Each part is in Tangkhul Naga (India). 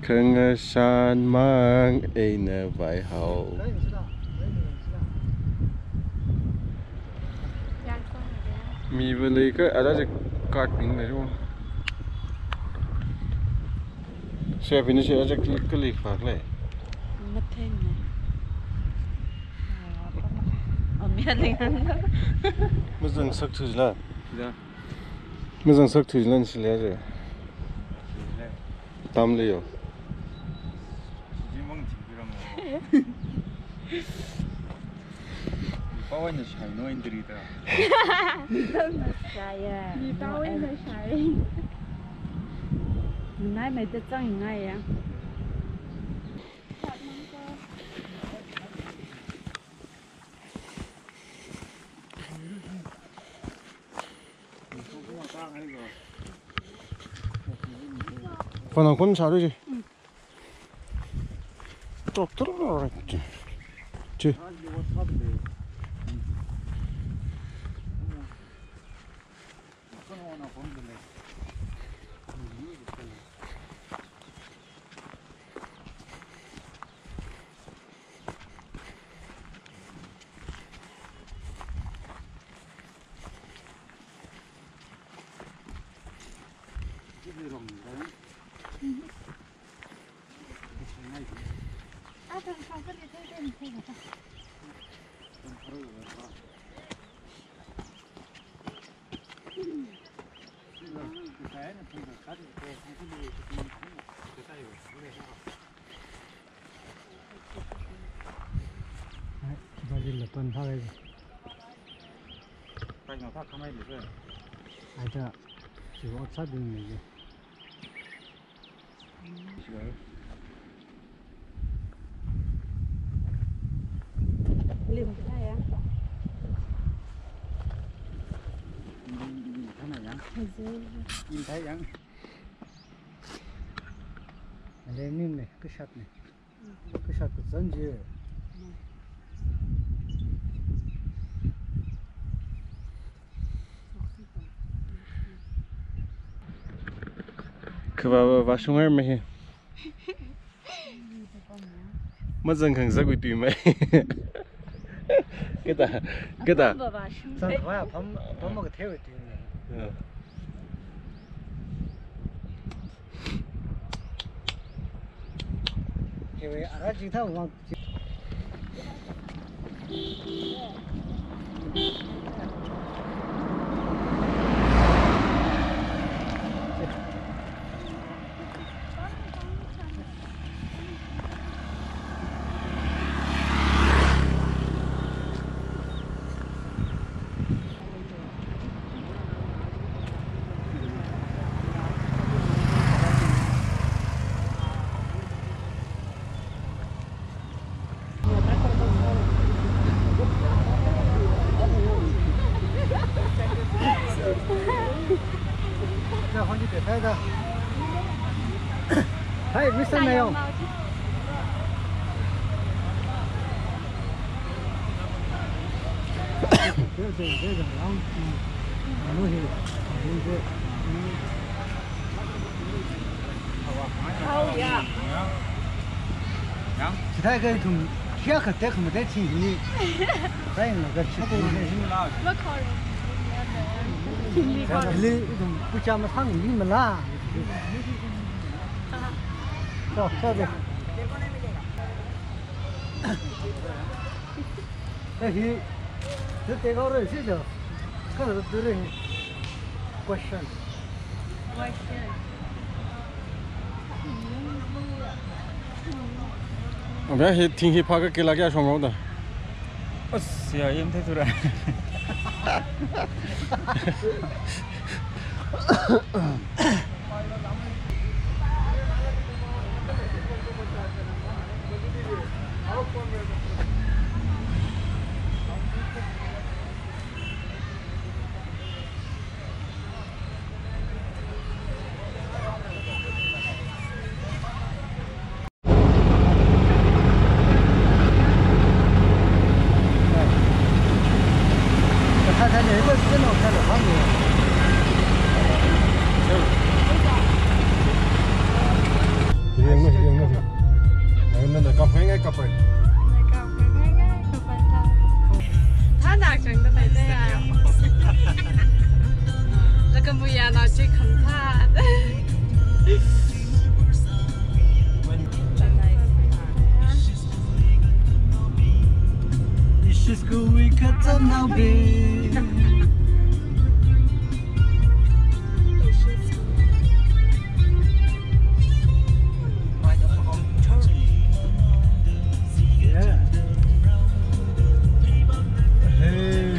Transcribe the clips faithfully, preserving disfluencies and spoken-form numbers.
Khangashan mang eina vaihao. Mi vale ka ada je card ping le ro. Se finish ada je kali kali phak le. Matheng ne. Oh, mi aling. Mazang sak thu la. Ya. Mazang sak thu lan sile re. Tam le yo. Jimang chingkiram. Pawan na shai no indri ta. Pawan na shai ya. Pawan na shai. Ngai mai ta chang ngai ya. Phone ang kon sa ri. Tok tok tok. Che. Ai, bali lapan pha gai. Pai ngau pha khamai le se. Ai ta, si ot sa ding le se. Lim thai ya. Lim thai ya. Lim thai ya. Lim nim ne, kashat ne. Kashat kazan je. Kava va shungar me he. Mazang khang zak wui tui mai. Kita, kita. Apam ba ba shim. Zang khang apam, apam ma ka the wui tui mai. Ya. Hewe, ara jing tha wang. Hi, Mister Nayong. Oh, yeah. Chithākha ithum, kayākha tekhamatei thili. Kaina ka chithākha. Makhore. Hili ithum pucha mathang li mala. Chao, chao de. Hi, tu te kau re si jo. Ka tu re. Question. Question. Abia hi thing hi phaka kila kya shong rong da. As ya, yem the tura. Couple. Couple. Thānā chang da mai da. Laga muya na chi kham tha. Ishis kuwi kacham na bi. Yeah. Hey.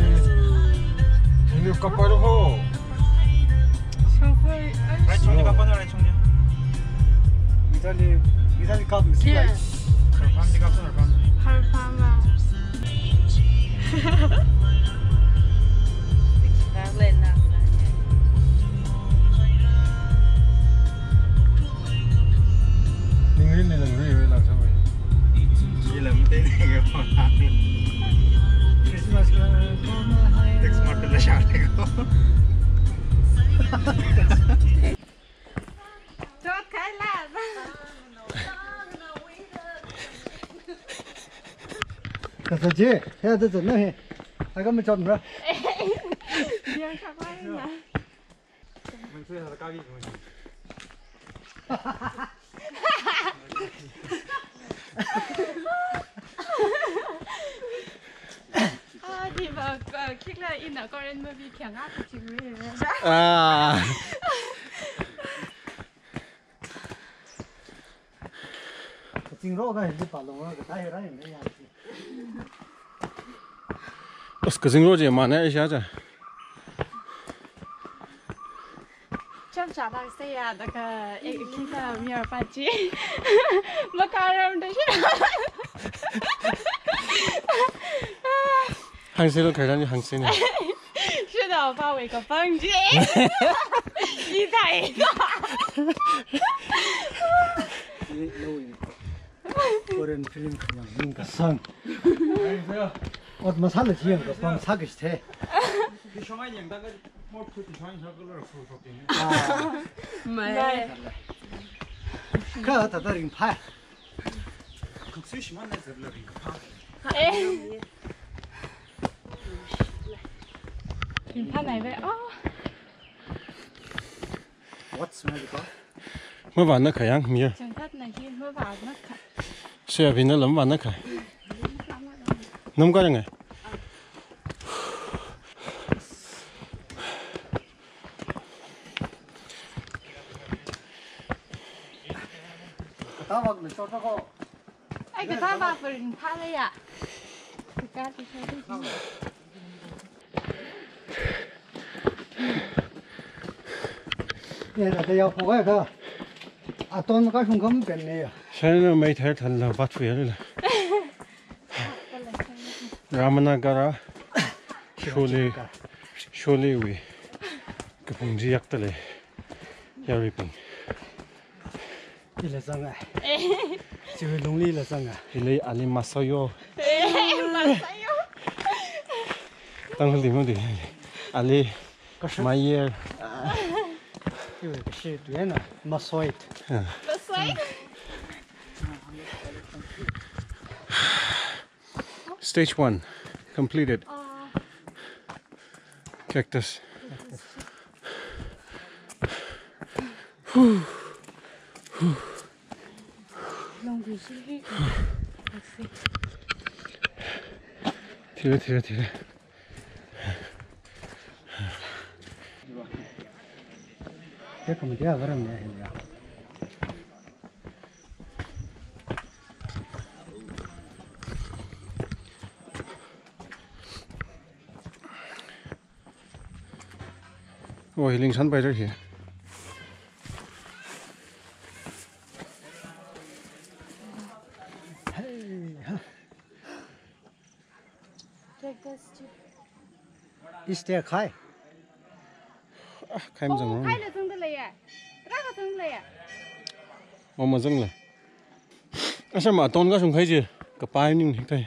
Ini kapal ho. Chauffeur, ai. Right, chungli kapal, right, chungli. Italy, Italy cup is. Yeah. Right. Harfam di kapal, harfam. Harfam, ah. Ningrin ni ningrin ni lang sawi. Ilam te ne ke pona. Christmas ka. Text mart la share ko. Tot khai la. Kasa je, he da zan na he. Aga mi chot mra. Yang kha bai na. Ah, di ba, ba, kikla ina Korean movie kya nga kuchiri. Ah. Kazing ro ka hindi palong ro ka tahi ra hindi ya. Us kazing ro je mana isha ja. Cham cha ba se ya da ka, eh, kita mi ar pa chi. Makaram da shi. Hangse lo kharani hangse ne. Shida pa wei kapang je. Itai. Korean film kanyang mung kasang. Ot masala jiyang kapang sakiste. Mai. Ka tata ring phai. Eh. Ring phai mai ve. Oh. What's magical? Mavana kha yang mir. Changkat na hi mavana kha. Siya bina lam vana kha. Nam ka yang. Kata wak ni chota ko. Ai, kata ba perin pha le ya. Kata ti sa ti. Ne, da, da, yao phok ai ka. Aton ka shung kam pen ne ya. Shana mai thai than la bat fu ya le. Ramanagara. Shuli. Shuli wi. Kapung ji yak ta le. Yarui pung. Ila zanga. Eh. Chiwi lungli ila zanga. Ilei ali masayo. Eh, masayo. Tang hali mo di. Ali. Kasha. Mayer. Chiwi kashi tu ya na. Masoit. Yeah. Masoit. Stage one completed. Ah. Cactus. Thira, thira, thira. Te kamatei avaram ya hin ya. Oh, healing sun by right here. Hey, ha. Take this too. Is there khai? Ah, khai mazang. Oh, khai la zang da lei ya. Tra ka zang lei ya. Oh, mazang lei. Asha ma ton ka shung khai je. Kapai ning hik thai.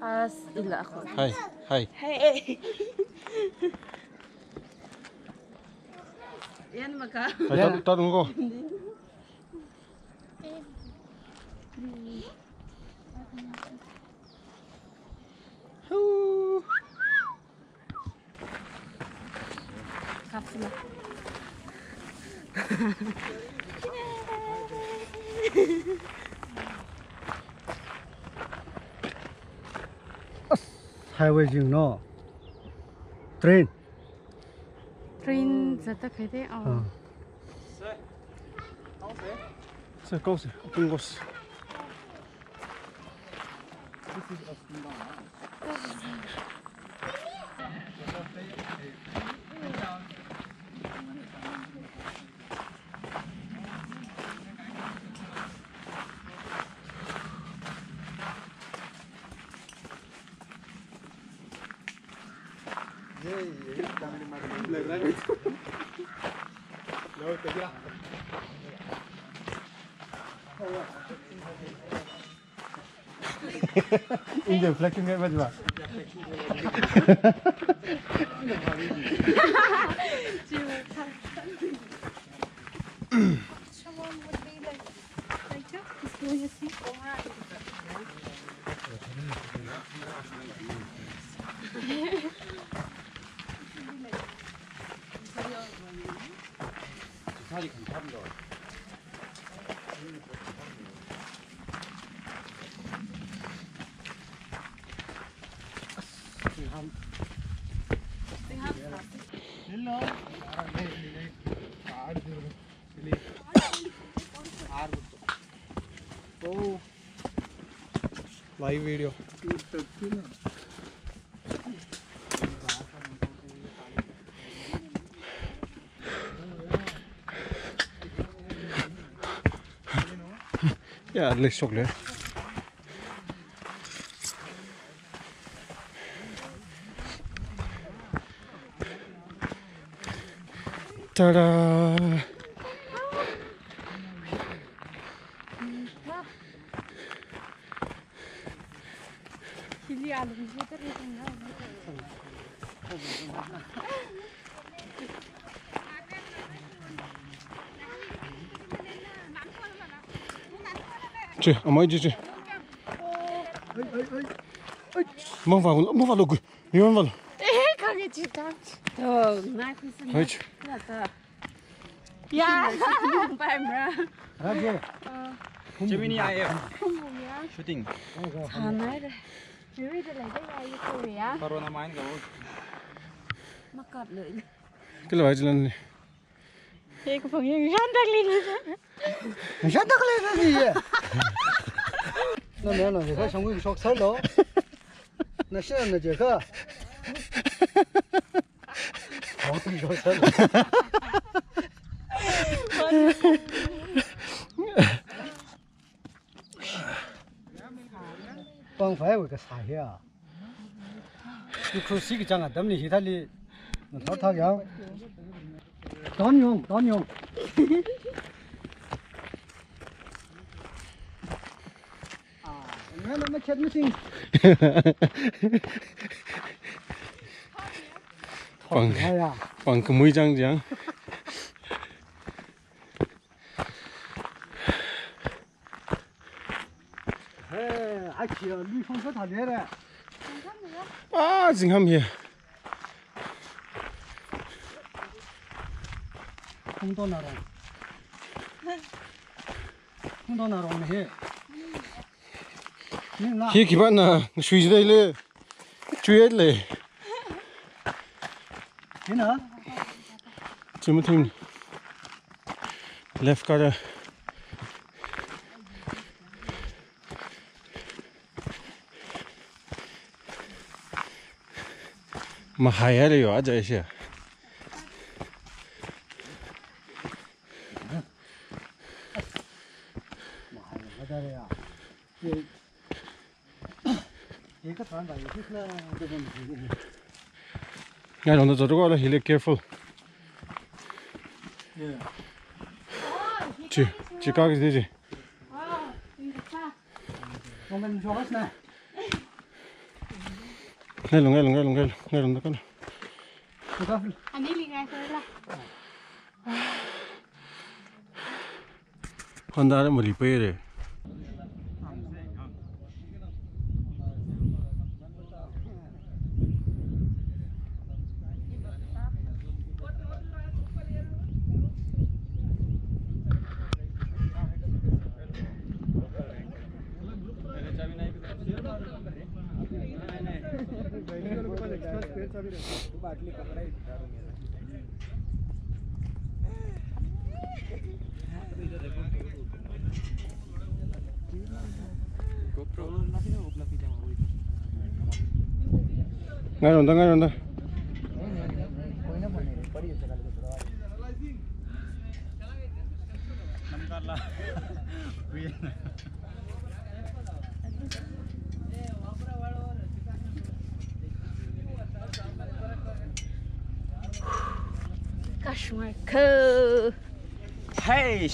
As ila ako. Hi, hi. Hey. Yan maka. Hi, tat, tat ko. Kapsula. As, highway jing no. Train. Train zatda khaide, oh. Ah. Sir, go, sir. Open, go, sir. Indian flag kin kaiba jiba. Someone would be like, like, just going to see. Oh, live video. Ya, let's talk there. Ta-da! Che, amai che, che. Mangva, mangva lo gui. Mangva lo. Eh, kage chi tam. To, nai kusin. Hai. Ya. Bye, bro. Raje. Gemini I F. Shooting. Sanai de. Yuri de lei de ya, yu ko ya. Corona main ko. Makap lo. Kilo ai jilan ni. Ye ko phang yang shan dak li na. Shan dak li na ni ye. Na me na je ka shang wi shok sar lo. Na shi na je ka. Shok sar lo. Pang fai wui kasā hiya. Ukhrul si kachang atamli hithāli ngathor thak ya. Don yong, don yong. Ah, ngana ma chat missing. Pang, ya, ya. Pang kamui jang jang. He, a chi, lui phong sa tha de re. Ah, zingham hi. Hung to na rong. Hung to na rong hi. Ni na. Hi kiba na, sui jidai le. Chui le. Hina? Chuma thim. Left kada. Mahai le yo aja shi. Mahai le kada ya. Ngai longda zot ko la hile careful. Yeah. Chi, chi ka ki chi. Ngailu, ngailu, ngailu, ngailu, ngailu, ngailu. Ani li ngai kala. Honda na mali pe re. Ngaironda, ngaironda. Kashungar ko. Hey.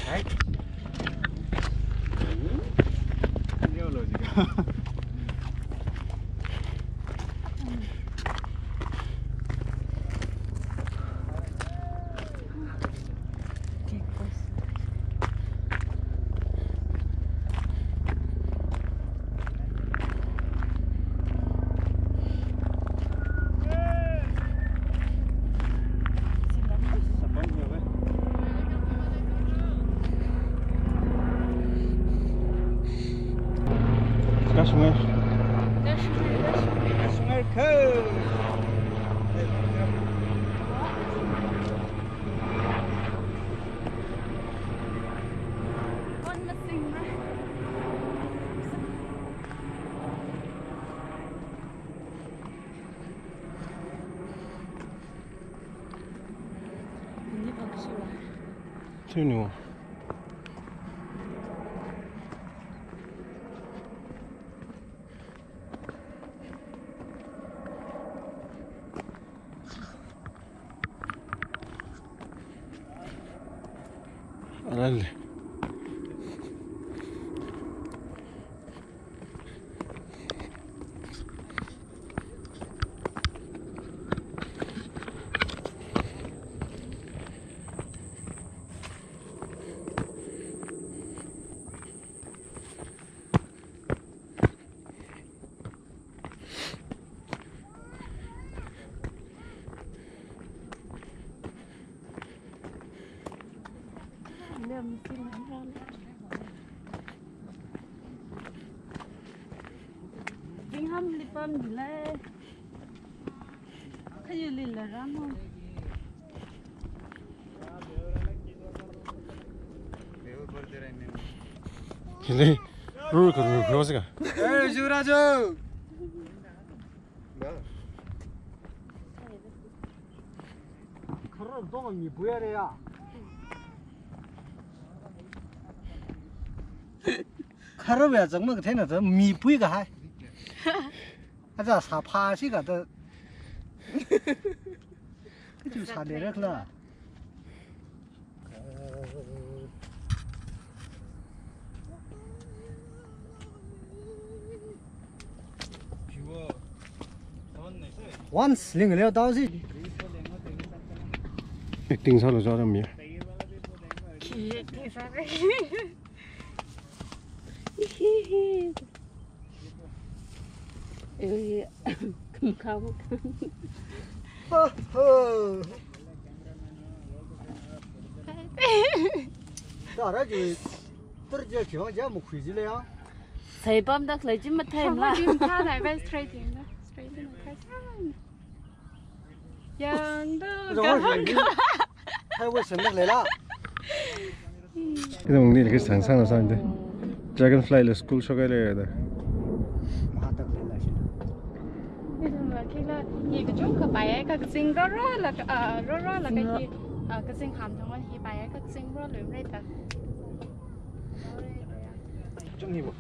Hey. Kashungar. Kashungar, Kashungar. Kashungar ko. Twenty-one. Alale. Zingham lipam lei. Kayuli la ramo. Hili, ruru ka ruru cross ka. Eh, Shivrajo. Kharap dong mi buya re ya. Kharap ya chang ma ka thena ta mi pui ka hai. Aja sa pha si ka ta. Ka chu sa de rak la. Once ling leo tao si. Acting sālu sālu mi. Khi acting sālu. Ui, kam kam kam. Ho, ho. Tara ji, tur je kiwa ja mu khui ji le ya. Sai pam dak lai ji mathai la. Shama jim tha dai bai straight in la. Straight in la. Yang du. Zong ka hoi hoi. Hai wei shen dak lai la. Kizong ni kis sang sang sang de. Dragonfly la school shokai le da. Mahatak le la shi. Kizong la kila, hi kachung kapai ai, kazing rora la, ah, rora la ka hi, ah, kazing ham thang wan hi pai ai, kazing ro lum re ta. Chung hi bo.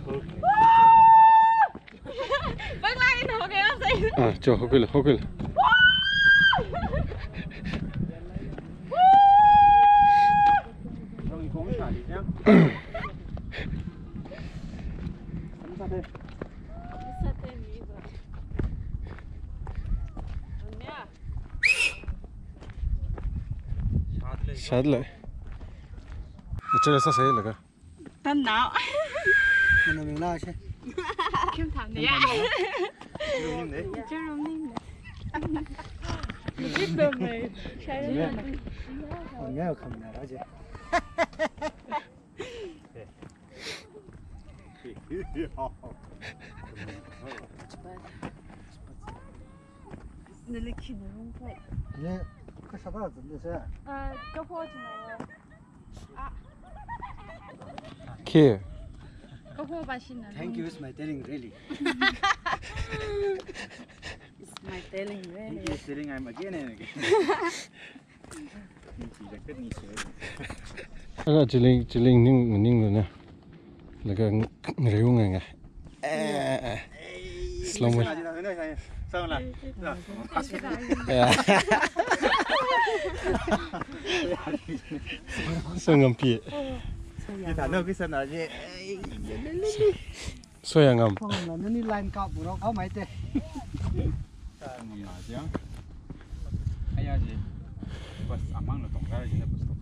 Bang lai no ke sai. Ah, cho, hokil, hokil. Rong kong sa di ya. Shadle. Chela sa sai laga. Tan nao. Mana ming la she. Kim tham ne ya. Churumning ne. Churumning ne. Churumning ne. Ongya kham na ra je. Nili khi na rung kai. Ye, ka shaba zam de se. Ah, ka pho chi na. Khi. Ka pho ba shi na. Thank you is my telling, really. It's my telling, really. Thank you is telling, I'm again and again. Aga chiling, chiling ning, ning lo na. Laga ng-, ngareu ngai ngai. Eh, eh, eh. Slow mo. Sa la. Ya. So ngampi. Kita no kisa na je. Soya ngam. Phone la nani line kap bro, kau mai te. Sa ngam na jiang. Aya ji. Bus amang lo tong kar ji na bus to.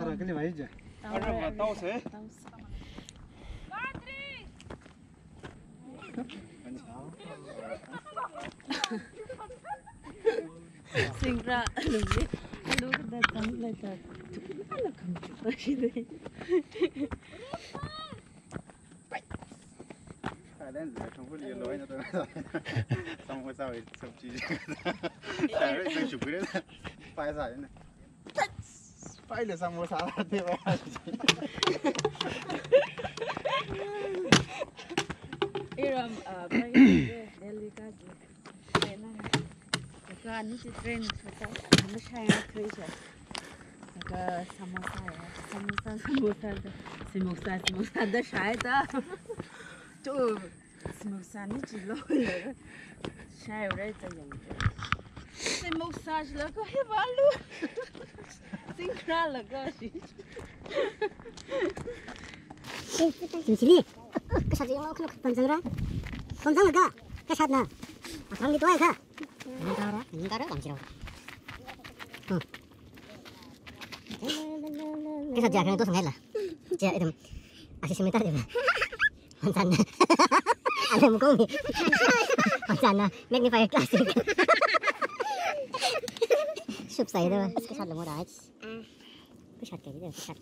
Ara kali mai je. Ara ba tau se. Singra, alu ni, alu kada tang lai ta, tukuna la kham chupa shi de. Samosa wui sabji. Samosa wui sabji. Paisa ne. Paile samosa la te ba. Iram, ah, pai Delhi ka ji. Train na. Ka ni si train sa ta. Mashai na train sa. Ka samosa ya. Samosa, samosa da. Samosa, samosa da shai da. Tu. Samosa ni chi lo le. Shai re ta yang. Samosa chi la ko he ba lu. Singkra la ko shi. Sim simi. Ka shat yang lo ka pamzang ra. Pamzang la ka. Ka shat na. Akhang ni to ai ka. Ni ka ra, ni ka ra, bang chi ra. Hmm. Kisa ja kena to sangai la. Ja item. Asi simi ta item. Mansan. Ada mukong ni. Mansan na. Magnifier classic. Sup saya tu. Kisa lemo dah. Kisa kena dia, kisa.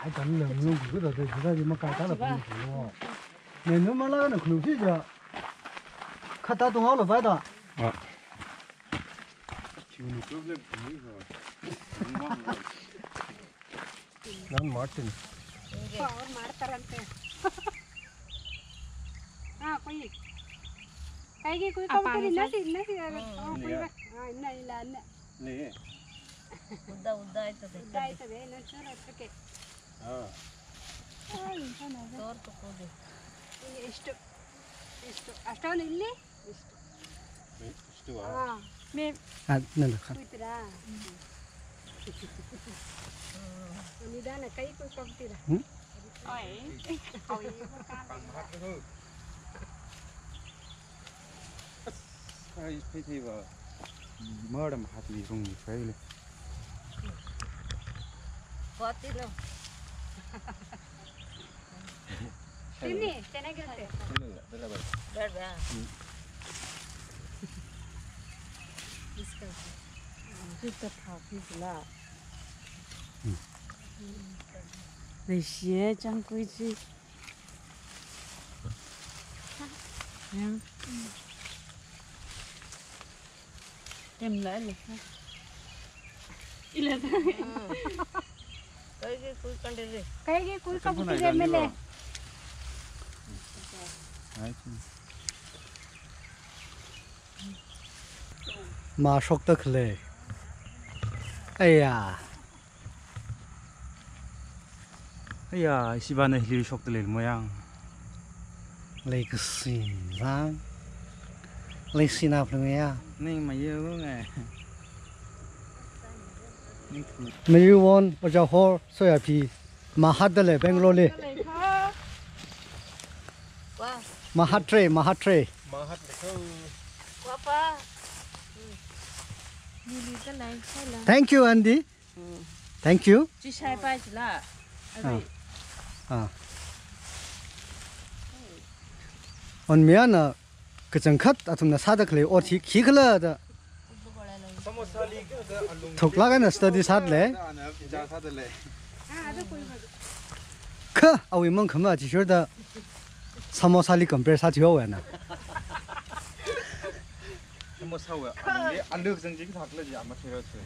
Ai, kan le, mulu gu da de, da de, makai ta la pun lo. Ne, nu mala na khunu si ja. Khata tung hao lo bai da. Ah. Nana Martin. Power ಮಾಡ್ತಾರಂತೆ. ಹಾ, ಕೊಯ್ಯಿ. ಕೈಗೆ ಕುಯ್ಕೊಂಡ್ಬಿಡ್ರಿ, ಇನ್ನಸಿ, ಇನ್ನಸಿ. ಹಾ, ಕುಯ್ವ. ಹಾ, ಇನ್ನ ಇಲ್ಲ, ಅನ್ನ. ಉದ್ದ ಉದ್ದ ಆಯ್ತದೆ. ಉದ್ದ ಆಯ್ತದೆ, ಇನ್ನೊಂಚೂರು ಹತ್ರಕ್ಕೆ. ಹಾ. ಆ, ಇಂಥದ್ದು. ತೋರ್ ತಕ್ಕೋದು. ಎಷ್ಟು? ಎಷ್ಟು? ಅಷ್ಟೊಂದು ಇಲ್ಲಿ? ಎಷ್ಟು? ಇಷ್ಟುವಾ? ಹಾ. ಮೇ- ಆ, ನಂದು ಖಾ- ಕುಯ್ತೀರಾ? ನಿಧಾನ ಕೈ ಕುಯ್ಕೊಂಡ್ಬಿಡ್ತೀರಾ? ಹ್ಮ್? ಓಯ್. ಅವು ಈ ಮುಖ. Ai, pei pei ba. Madam hat ni rung ni fai le. What you know? Sini, sini kita. Ber, ber. This guy. This the park is la. Leishi chang kui chi. Yang. Tem la le. Ila. Kaiki kui kandere. Kaiki kui kabu kire mele. Ma shokta khalei. Aya. Aya, isibana hili shokta lei moyang. Lei kasin zang. Lei sinap lung ya. Ning mayu ngai. Ning khu. Mayu won, oja hor, soya phi. Mahat da le, Bangalore le. Wah. Mahat tre, mahat tre. Mahat le khu. Wah pa. Thank you, Andy. Thank you. Chi shai pai chi la. Ah. Ah. On miana kachangkhat athumna sāda khalei ot hi khikhala da. Thuklāk eina study sāda lei. Kha awui mang khama chi shurda samosa li compare sā thihaowa na. Samosa wa, alu, alu kachang chi kathā khala chi ama thira chui.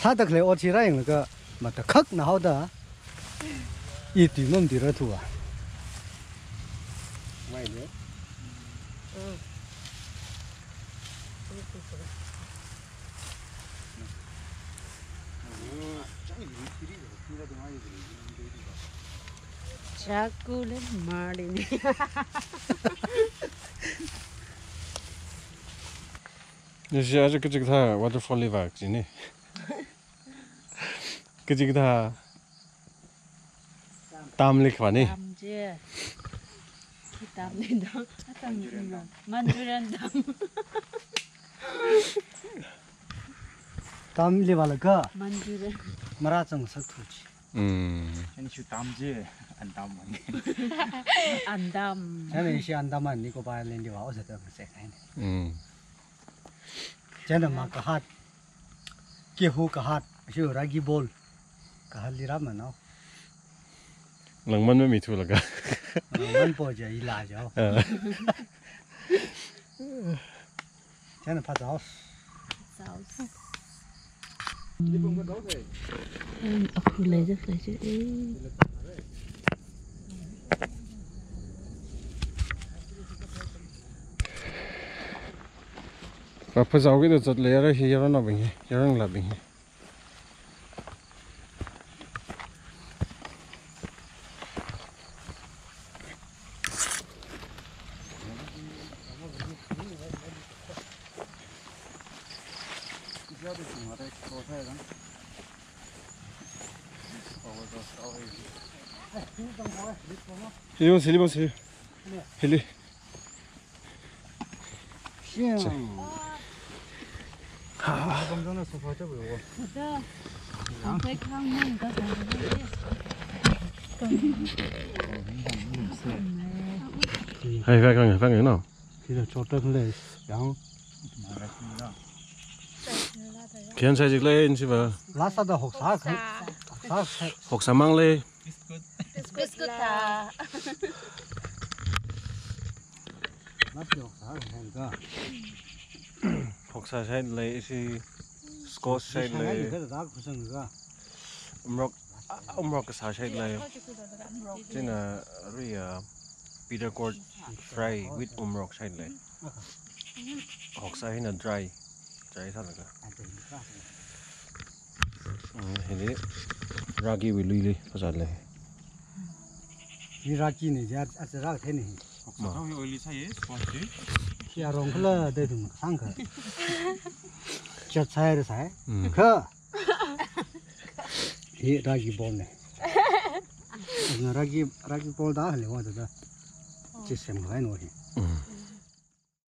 Sāda khalei ot chi rāyanglaga matakhakna haoda. I tui mamtui rāthuwa. Mai le. Chaku le mari ni. Nishi aja kachikathā waterfall li vak chini. Kachikathā dam li khwa ni. Dam je. Khi dam ni dam. Atam ni dam. Manjurian dam. Dam li vālaga. Manjurian. Mara chang sak thu chi. Mm. Ani shu dam je, Andaman. Andam. Ani shi Andaman Nicobar Island li vāo sa ta se kai ni. Mm. China ma kahat, gehu kahat, shu ragi ball kahat li rāmana. Langman mamithulaga. Langman po ja ila ja. Ah. China pa zao. Zao. Em, akhu lei je, lei je, eh. Rāpha zao kida zat lei ara hi yaron na bing hi, yaron la bing hi. Sili bang, sili bang, sili. Hili. Hai, hai, hai, hai, no. Kira chota kule, yang. Kian sai jik le, insi ba. Lasa da hoksa, hoksa. Hoksa mang le. Biscuit ta. Hoksa side lei, ishi squash side lei. Umrok, ah, umrok kasā side lei. China ri, ah, bitter gourd fry with umrok side lei. Hoksa hina dry. Chai sālaga. Mm, hili ragi wui luili phazā lei. Hi ragi ni ja, a, a, ragi ni. Ma. Sākha hi oily sāya, sponge. Hi arong khala dai thung sāngkha. Chat sai ra sai. Mm. Kha. Hi ragi ball ni. Na ragi, ragi ball da le wa da da. Chi sem khai no hi. Mm.